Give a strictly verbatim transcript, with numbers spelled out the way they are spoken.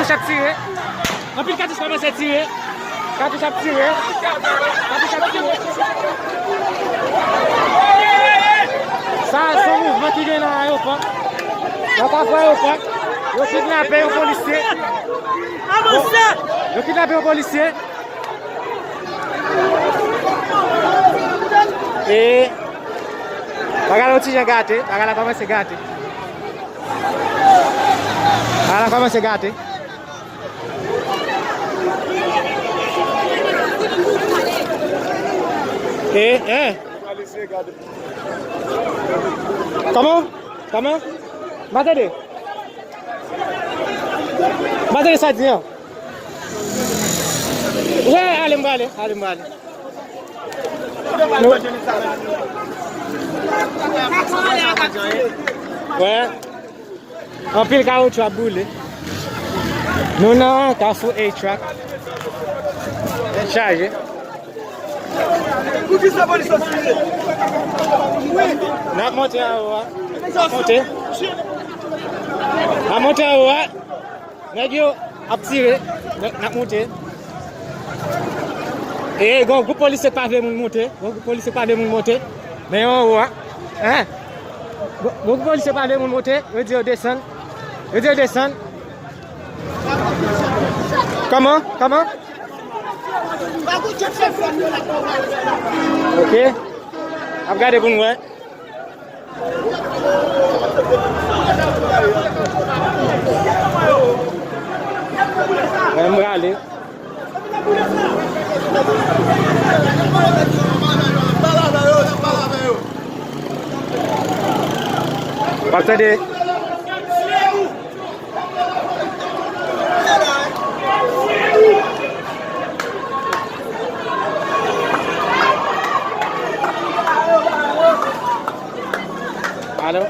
Ap tire. Anpil katouch kòmanse tire. Katouch ap tire. Katouch ap tire. Sa se yon mouvman ki gen nan ayewopò. Nan Kafou Ayewopò, yo kidnape yon polisye. Yo kidnape yon polisye. E bagay la yon ti jan gate. Bagay la kòmanse gate. Bagay la kòmanse gate. E, e. Kòman? Kòman? M pa tande. M pa tande sa di an. Wè, ale, m prale. Ale, m prale. Nou. Wè. Anpil kawotchou ap boule. Nou nan Kafou A-Track. Tèt chaje. N ap monte anwo a. N ap monte. N ap monte anwo a. Nèg yo ap tire. N ap monte. E gon gwoup polisye k pa vle moun monte. Gon gwoup polisye k pa vle moun monte. Men yo anwo a. Hein? Gon, gon gwoup polisye k pa vle moun monte. Yo di yo desann. Yo di yo desann. Kòman? Kòman? Ok. Ap gade pou n wè. Mwen m prale. W ap tande. Alo?